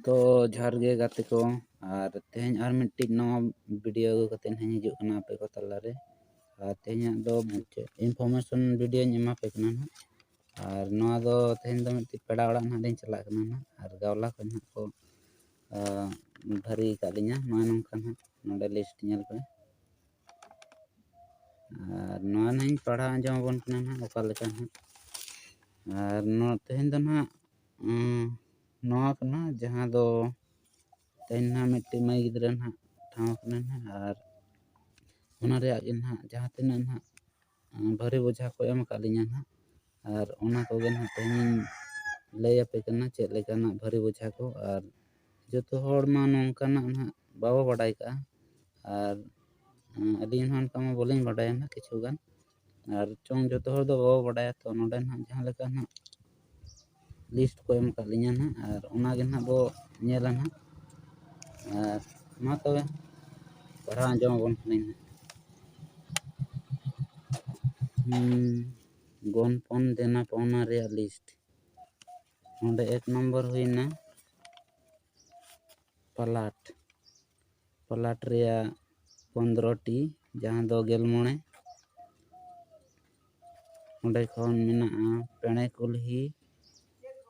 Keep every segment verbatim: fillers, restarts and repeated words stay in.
ᱛᱚ ᱡᱚᱦᱟᱨ ᱜᱮ ᱜᱟᱛᱮ ᱠᱚ, ᱟᱨ ᱛᱮᱦᱮᱧ ᱟᱨ ᱢᱤᱫᱴᱤᱡ ᱱᱟᱣᱟ ᱵᱷᱤᱰᱤᱭᱳ ᱟᱹᱜᱩ ᱠᱟᱛᱮ ᱦᱟᱸᱜ ᱤᱧ ᱦᱤᱡᱩᱜ ᱠᱟᱱᱟ ᱟᱯᱮ ᱠᱚ ᱛᱟᱞᱟᱨᱮ᱾ ᱟᱨ ᱛᱮᱦᱮᱧᱟᱜ ᱫᱚ ᱪᱮᱫ information ᱵᱷᱤᱰᱤᱭᱳᱧ ᱮᱢᱟ ᱯᱮ ᱠᱟᱱᱟ ᱱᱟᱦᱟᱜ᱾ ᱟᱨ ᱱᱚᱣᱟ ᱫᱚ ᱛᱮᱦᱮᱧ ᱫᱚ ᱢᱤᱫᱴᱤᱡ ᱯᱮᱲᱟ ᱚᱲᱟᱜ ᱱᱟᱦᱟᱜ ᱞᱤᱧ ᱪᱟᱞᱟᱜ ᱠᱟᱱᱟ ᱱᱟᱦᱟᱜ, ᱟᱨ ᱜᱟᱣᱞᱟ ᱠᱷᱚᱱ ᱱᱟᱦᱟᱜ ᱠᱚ ᱟᱸ, ᱵᱷᱟᱹᱨᱤ ᱟᱠᱟᱫ ᱞᱤᱧᱟ᱾ ᱱᱚᱜᱼᱚᱭ ᱱᱚᱝᱠᱟ ᱱᱟᱦᱟᱜ ᱱᱚᱰᱮ ᱞᱤᱥᱴ ᱧᱮᱞ ᱯᱮ᱾ ᱟᱨ ᱱᱚᱣᱟ ᱱᱟᱦᱟᱜ ᱤᱧ ᱯᱟᱲᱦᱟᱣ ᱟᱸᱡᱚᱢ ᱟᱵᱚᱱ ᱠᱟᱱᱟ ᱱᱟᱦᱟᱜ ᱚᱠᱟ ᱞᱮᱠᱟ ᱱᱟᱦᱟᱜ᱾ ᱟᱨ ᱱᱚᱣᱟ ᱛᱮᱦᱮᱧ ᱫᱚ ᱱᱟᱦᱟᱜ ᱩᱸ, ᱱᱚᱣᱟ ᱠᱟᱱᱟ ᱡᱟᱦᱟᱸ ᱫᱚ ᱛᱮᱦᱮᱧ ᱱᱟᱦᱟᱜ ᱢᱤᱫᱴᱤᱡ ᱢᱟᱹᱭ ᱜᱤᱫᱽᱨᱟᱹ ᱱᱟᱦᱟᱜ ᱴᱷᱟᱶ ᱠᱟᱱᱟ ᱱᱟᱦᱟᱜ᱾ ᱟᱨ ᱚᱱᱟ ᱨᱮᱭᱟᱜ ᱜᱮ ᱱᱟᱦᱟᱜ ᱡᱟᱦᱟᱸ ᱛᱤᱱᱟᱹᱜ ᱱᱟᱦᱟᱜ ᱩᱸ, ᱵᱷᱟᱹᱨᱤ ᱵᱚᱡᱷᱟ ᱠᱚ ᱮᱢ ᱟᱠᱟᱫ ᱞᱤᱧᱟ ᱱᱟᱦᱟᱜ᱾ ᱟᱨ ᱚᱱᱟ ᱠᱚᱜᱮ ᱱᱟᱦᱟᱜ ᱛᱮᱦᱮᱧ ᱞᱟᱹᱭ ᱟᱯᱮ ᱠᱟᱱᱟ ᱪᱮᱫ ᱞᱮᱠᱟᱱᱟᱜ ᱵᱷᱟᱹᱨᱤ ᱵᱚᱡᱷᱟ ᱠᱚ᱾ ᱟᱨ ᱡᱚᱛᱚ ᱦᱚᱲ ᱢᱟ ᱱᱚᱝᱠᱟᱱᱟᱜ ᱱᱟᱦᱟᱜ ᱵᱟᱵᱚ ᱵᱟᱰᱟᱭ ᱠᱟᱜᱼᱟ᱾ ᱟᱨ ᱩᱸ, ᱟᱹᱞᱤᱧ ᱦᱚᱸ ᱚᱱᱠᱟ ᱢᱟ ᱵᱟᱹᱞᱤᱧ ᱵᱟᱰᱟᱭᱟ ᱱᱟᱦᱟᱜ ᱠᱤᱪᱷᱩ ᱜᱟᱱ᱾ ᱟᱨ ᱪᱚᱝ ᱡᱚᱛᱚ ᱦᱚᱲ ᱫᱚ ᱵᱟᱵᱚ ᱵᱟᱰᱟᱭᱟ, ᱛᱚ ᱱᱚᱰᱮ ᱱᱟᱦᱟᱜ ᱡᱟᱦᱟᱸ ᱞᱮᱠᱟ ᱱᱟᱦᱟᱜ ᱞᱤᱥᱴ ᱠᱚ ᱮᱢ ᱟᱠᱟᱫ ᱞᱤᱧᱟ ᱱᱟᱦᱟᱜ, ᱟᱨ ᱚᱱᱟ ᱜᱮ ᱱᱟᱦᱟᱜ ᱵᱚ ᱧᱮᱞᱟ ᱱᱟᱦᱟᱜ᱾ ᱟᱨ ᱢᱟ ᱛᱚᱵᱮ ᱯᱟᱲᱦᱟᱣ ᱟᱸᱡᱚᱢ ᱟᱵᱚᱱ ᱠᱟᱹᱱᱟᱹᱧ ᱱᱟᱦᱟᱜ᱾ ᱦᱩᱸ, ᱜᱚᱱᱯᱚᱱ ᱫᱮᱱᱟ ᱯᱟᱣᱱᱟ ᱨᱮᱭᱟᱜ ᱞᱤᱥᱴ᱾ ᱱᱚᱰᱮ ᱮᱠ ᱱᱚᱢᱵᱚᱨ ᱦᱩᱭᱱᱟ ᱯᱟᱞᱟᱴ᱾ ᱯᱟᱞᱟᱴ ᱨᱮᱭᱟᱜ ᱯᱚᱱᱫᱽᱨᱚ ᱴᱤ, ᱡᱟᱦᱟᱸ ᱫᱚ ᱜᱮᱞ ᱢᱚᱬᱮ᱾ ᱚᱸᱰᱮ ᱠᱷᱚᱱ ᱢᱮᱱᱟᱜᱼᱟ ᱯᱮᱬᱮ ᱠᱩᱞᱦᱤ,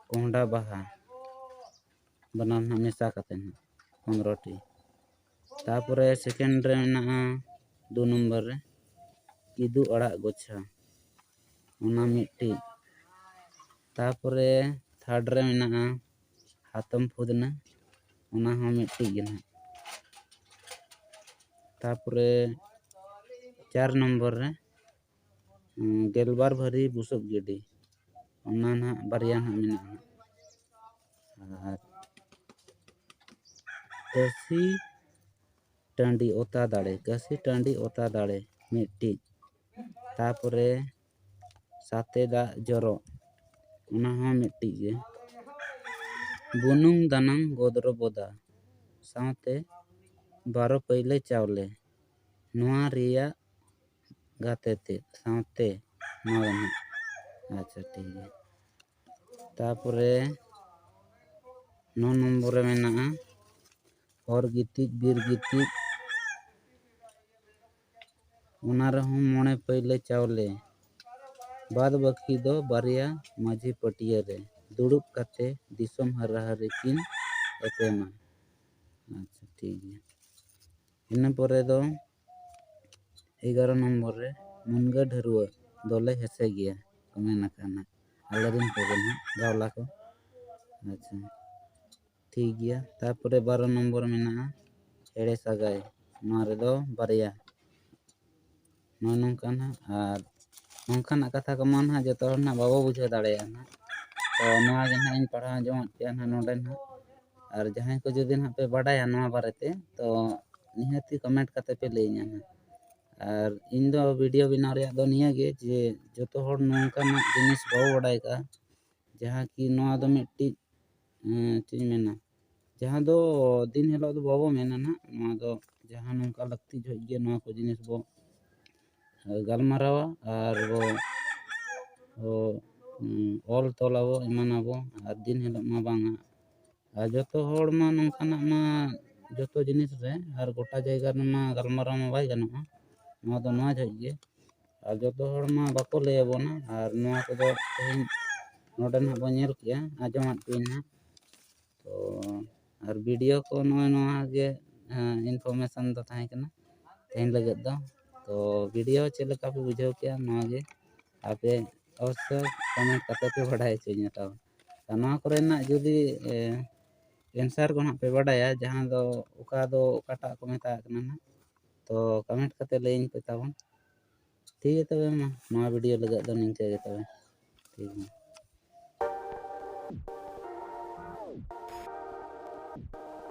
ᱠᱚᱸᱦᱰᱟ ᱵᱟᱦᱟ, ᱵᱟᱱᱟᱨ ᱱᱟᱦᱟᱜ ᱢᱮᱥᱟ ᱠᱟᱛᱮ ᱱᱟᱦᱟᱜ ᱯᱚᱱᱫᱽᱨᱚ ᱴᱤ᱾ ᱛᱟᱯᱚᱨᱮ ᱥᱮᱠᱮᱱᱰ ᱨᱮ ᱢᱮᱱᱟᱜᱼᱟ ᱫᱩ ᱱᱚᱢᱵᱚᱨ ᱨᱮ ᱠᱤᱫᱩ ᱟᱲᱟᱜ ᱜᱚᱪᱷᱟ, ᱚᱱᱟ ᱢᱤᱫᱴᱤᱡ᱾ ᱛᱟᱯᱚᱨᱮ ᱛᱷᱟᱨᱰ ᱨᱮ ᱢᱮᱱᱟᱜᱼᱟ ᱦᱟᱛᱚᱢ ᱯᱷᱩᱫᱱᱟᱹ, ᱚᱱᱟ ᱦᱚᱸ ᱢᱤᱫᱴᱤᱡ ᱜᱮ ᱱᱟᱦᱟᱜ᱾ ᱛᱟᱯᱚᱨᱮ ᱪᱟᱨ ᱱᱚᱢᱵᱚᱨ ᱨᱮ, ᱩᱸ, ᱜᱮᱞᱵᱟᱨ ᱵᱷᱟᱹᱨᱤ ᱵᱩᱥᱩᱵ ᱜᱤᱰᱤ, ᱚᱱᱟ ᱱᱟᱦᱟᱜ ᱵᱟᱨᱭᱟ ᱱᱟᱦᱟᱜ ᱢᱮᱱᱟᱜᱼᱟ᱾ ᱟᱨ ᱠᱟᱹᱥᱤ ᱴᱟᱺᱰᱤ ᱚᱛᱟ ᱫᱟᱲᱮ, ᱠᱟᱹᱥᱤ ᱴᱟᱺᱰᱤ ᱚᱛᱟ ᱫᱟᱲᱮ ᱢᱤᱫᱴᱤᱡ᱾ ᱛᱟᱯᱚᱨᱮ ᱥᱟᱛᱮ ᱫᱟᱜ ᱡᱚᱨᱚᱜ, ᱚᱱᱟ ᱦᱚᱸ ᱢᱤᱫᱴᱤᱡ ᱜᱮ᱾ ᱵᱩᱱᱩᱢ ᱫᱟᱱᱟᱝ ᱜᱚᱫᱽᱨᱚ ᱵᱚᱫᱟ ᱥᱟᱶᱛᱮ ᱵᱟᱨᱚ ᱯᱟᱹᱭᱞᱟᱹ ᱪᱟᱣᱞᱮ, ᱱᱚᱣᱟ ᱨᱮᱭᱟᱜ ᱜᱟᱛᱮ ᱛᱮᱫ ᱥᱟᱶᱛᱮ ᱱᱚᱣᱟ ᱫᱚ ᱱᱟᱦᱟᱜ᱾ ᱟᱪᱪᱷᱟ, ᱴᱷᱤᱠ ᱜᱮᱭᱟ᱾ ᱛᱟᱯᱚᱨᱮ ᱱᱚ ᱱᱚᱢᱵᱚᱨ ᱨᱮ ᱢᱮᱱᱟᱜᱼᱟ ᱦᱚᱨ ᱜᱤᱛᱤᱡ ᱵᱤᱨ ᱜᱤᱛᱤᱡ, ᱚᱱᱟ ᱨᱮᱦᱚᱸ ᱢᱚᱬᱮ ᱯᱟᱹᱭᱞᱟᱹ ᱪᱟᱣᱞᱮ, ᱵᱟᱫ ᱵᱟᱹᱠᱤ ᱫᱚ ᱵᱟᱨᱭᱟ ᱢᱟᱹᱡᱷᱤ ᱯᱟᱹᱴᱭᱟᱹ ᱨᱮ ᱫᱩᱲᱩᱵ ᱠᱟᱛᱮ ᱫᱤᱥᱚᱢ ᱦᱟᱨᱟᱦᱟᱨᱤ ᱠᱤᱱ ᱮᱯᱮᱢᱟ᱾ ᱟᱪᱪᱷᱟ, ᱴᱷᱤᱠ ᱜᱮᱭᱟ᱾ ᱤᱱᱟᱹ ᱯᱚᱨᱮ ᱫᱚ ᱮᱜᱟᱨᱚ ᱱᱚᱢᱵᱚᱨ ᱨᱮ ᱢᱩᱱᱜᱟᱹ ᱰᱷᱟᱹᱨᱣᱟᱹᱜ ᱫᱚᱞᱮ ᱦᱮᱸᱥᱮ ᱜᱮᱭᱟ ᱠᱚ ᱢᱮᱱ ᱟᱠᱟᱫᱼᱟ ᱱᱟᱜ, ᱟᱞᱮ ᱨᱮᱱ ᱠᱚᱜᱮ ᱱᱟᱜ ᱜᱟᱶᱞᱟ ᱠᱚ᱾ ᱟᱪᱪᱷᱟ, ᱴᱷᱤᱠ ᱜᱮᱭᱟ᱾ ᱛᱟᱨᱯᱚᱨᱮ ᱵᱟᱨᱚ ᱱᱚᱢᱵᱚᱨ ᱢᱮᱱᱟᱜᱼᱟ ᱮᱲᱮ ᱥᱟᱹᱜᱟᱭ, ᱱᱚᱣᱟ ᱨᱮᱫᱚ ᱵᱟᱨᱭᱟ᱾ ᱱᱚᱜᱼᱚ ᱱᱚᱝᱠᱟ ᱱᱟᱜ, ᱟᱨ ᱱᱚᱝᱠᱟᱱᱟᱜ ᱠᱟᱛᱷᱟ ᱠᱚᱢᱟ ᱱᱟᱜ ᱡᱚᱛᱚ ᱦᱚᱲ ᱱᱟᱜ ᱵᱟᱵᱚ ᱵᱩᱡᱷᱟᱹᱣ ᱫᱟᱲᱮᱭᱟᱜᱼᱟ ᱱᱟᱜ᱾ ᱛᱚ ᱱᱚᱣᱟ ᱜᱮ ᱱᱟᱜ ᱤᱧ ᱯᱟᱲᱦᱟᱣ ᱟᱸᱡᱚᱢᱟᱫ ᱯᱮᱭᱟ ᱱᱟᱜ ᱱᱚᱰᱮ ᱱᱟᱜ᱾ ᱟᱨ ᱡᱟᱦᱟᱸᱭ ᱠᱚ ᱡᱩᱫᱤ ᱱᱟᱜ ᱯᱮ ᱵᱟᱰᱟᱭᱟ ᱱᱚᱣᱟ ᱵᱟᱨᱮᱛᱮ, ᱛᱚ ᱱᱤᱦᱟᱹᱛᱤ ᱠᱚᱢᱮᱱᱴ ᱠᱟᱛᱮ ᱯᱮ ᱞᱟᱹᱭᱟᱹᱧᱟ ᱱᱟᱜ᱾ ᱟᱨ ᱤᱧ ᱫᱚ ᱵᱷᱤᱰᱤᱭᱳ ᱵᱮᱱᱟᱣ ᱨᱮᱭᱟᱜ ᱫᱚ ᱱᱤᱭᱟᱹ ᱜᱮ ᱡᱮ ᱡᱚᱛᱚ ᱦᱚᱲ ᱱᱚᱝᱠᱟᱱᱟᱜ ᱡᱤᱱᱤᱥ ᱵᱟᱵᱚ ᱵᱟᱰᱟᱭ ᱠᱟᱜᱼᱟ, ᱡᱟᱦᱟᱸ ᱠᱤ ᱱᱚᱣᱟ ᱫᱚ ᱢᱤᱫᱴᱤᱡ, ᱮᱸ, ᱪᱮᱫ ᱤᱧ ᱢᱮᱱᱟ, ᱡᱟᱦᱟᱸ ᱫᱚ ᱫᱤᱱ ᱦᱤᱞᱳᱜ ᱫᱚ ᱵᱟᱵᱚ ᱢᱮᱱᱟ ᱱᱟᱜ, ᱱᱚᱣᱟ ᱫᱚ ᱡᱟᱦᱟᱸ ᱱᱚᱝᱠᱟ ᱞᱟᱹᱠᱛᱤ ᱡᱚᱦᱚᱜ ᱜᱮ ᱱᱚᱣᱟ ᱠᱚ ᱡᱤᱱᱤᱥ ᱵᱚ ᱜᱟᱞᱢᱟᱨᱟᱣᱟ ᱟᱨ ᱵᱚ, ᱵᱚ, ᱩᱸ, ᱚᱞ ᱛᱚᱞᱟᱵᱚ, ᱮᱢᱟᱱᱟᱵᱚ, ᱟᱨ ᱫᱤᱱ ᱦᱤᱞᱳᱜ ᱢᱟ ᱵᱟᱝᱟ᱾ ᱟᱨ ᱡᱚᱛᱚ ᱦᱚᱲ ᱢᱟ ᱱᱚᱝᱠᱟᱱᱟᱜ ᱢᱟ ᱡᱚᱛᱚ ᱡᱤᱱᱤᱥ ᱨᱮ ᱟᱨ ᱜᱚᱴᱟ ᱡᱟᱭᱜᱟ ᱨᱮᱢᱟ ᱜᱟᱞᱢᱟᱨᱟᱣ ᱢᱟ ᱵᱟᱭ ᱜᱟᱱᱚᱜᱼᱟ᱾ ᱱᱚᱣᱟ ᱫᱚ ᱱᱚᱣᱟ ᱡᱚᱦᱚᱜ ᱜᱮ᱾ ᱟᱨ ᱡᱚᱛᱚ ᱦᱚᱲ ᱢᱟ ᱵᱟᱠᱚ ᱞᱟᱹᱭ ᱟᱵᱚᱱᱟ, ᱟᱨ ᱱᱚᱣᱟ ᱠᱚᱫᱚ ᱛᱮᱦᱮᱧ ᱱᱚᱰᱮ ᱱᱟᱦᱟᱜ ᱵᱚᱱ ᱧᱮᱞ ᱠᱮᱜᱼᱟ, ᱟᱸᱡᱚᱢᱟᱫ ᱯᱮᱭᱟᱹᱧ ᱱᱟᱦᱟᱜ᱾ ᱛᱚ ᱟᱨ ᱵᱷᱤᱰᱤᱭᱳ ᱠᱚ ᱱᱚᱜᱼᱚᱭ ᱱᱚᱣᱟ ᱜᱮ, ᱮᱸ, ᱤᱱᱯᱷᱚᱨᱢᱮᱥᱚᱱ ᱫᱚ ᱛᱟᱦᱮᱸ ᱠᱟᱱᱟ ᱛᱮᱦᱮᱧ ᱞᱟᱹᱜᱤᱫ ᱫᱚ᱾ ᱛᱚ ᱵᱷᱤᱰᱤᱭᱳ ᱪᱮᱫ ᱞᱮᱠᱟ ᱯᱮ ᱵᱩᱡᱷᱟᱹᱣ ᱠᱮᱜᱼᱟ, ᱱᱚᱣᱟ ᱜᱮ ᱟᱯᱮ ᱚᱵᱚᱥᱥᱳᱭ ᱠᱚᱢᱮᱱᱴ ᱠᱟᱛᱮ ᱯᱮ ᱵᱟᱰᱟᱭ ᱦᱚᱪᱚᱧᱟ ᱛᱟᱵᱚᱱ᱾ ᱟᱨ ᱱᱚᱣᱟ ᱠᱚᱨᱮᱱᱟᱜ ᱡᱩᱫᱤ, ᱮ, ᱮᱱᱥᱟᱨ ᱠᱚ ᱱᱟᱦᱟᱜ ᱯᱮ ᱵᱟᱰᱟᱭᱟ, ᱡᱟᱦᱟᱸ ᱫᱚ ᱚᱠᱟ ᱫᱚ ᱚᱠᱟᱴᱟᱜ ᱠᱚ ᱢᱮᱛᱟᱜ ᱠᱟᱱᱟ ᱱᱟᱦᱟᱜ, ᱛᱚ ᱠᱚᱢᱮᱱᱴ ᱠᱟᱛᱮ ᱞᱟᱹᱭᱟᱹᱧ ᱯᱮ ᱛᱟᱵᱚᱱ᱾ ᱴᱷᱤᱠ ᱜᱮᱭᱟ ᱛᱚᱵᱮ ᱢᱟ, ᱱᱚᱣᱟ ᱵᱷᱤᱰᱤᱭᱳ ᱞᱟᱹᱜᱤᱫ ᱫᱚ ᱱᱤᱝᱠᱟᱹ ᱜᱮ ᱛᱚᱵᱮ᱾ ᱴᱷᱤᱠ ᱜᱮᱭᱟ᱾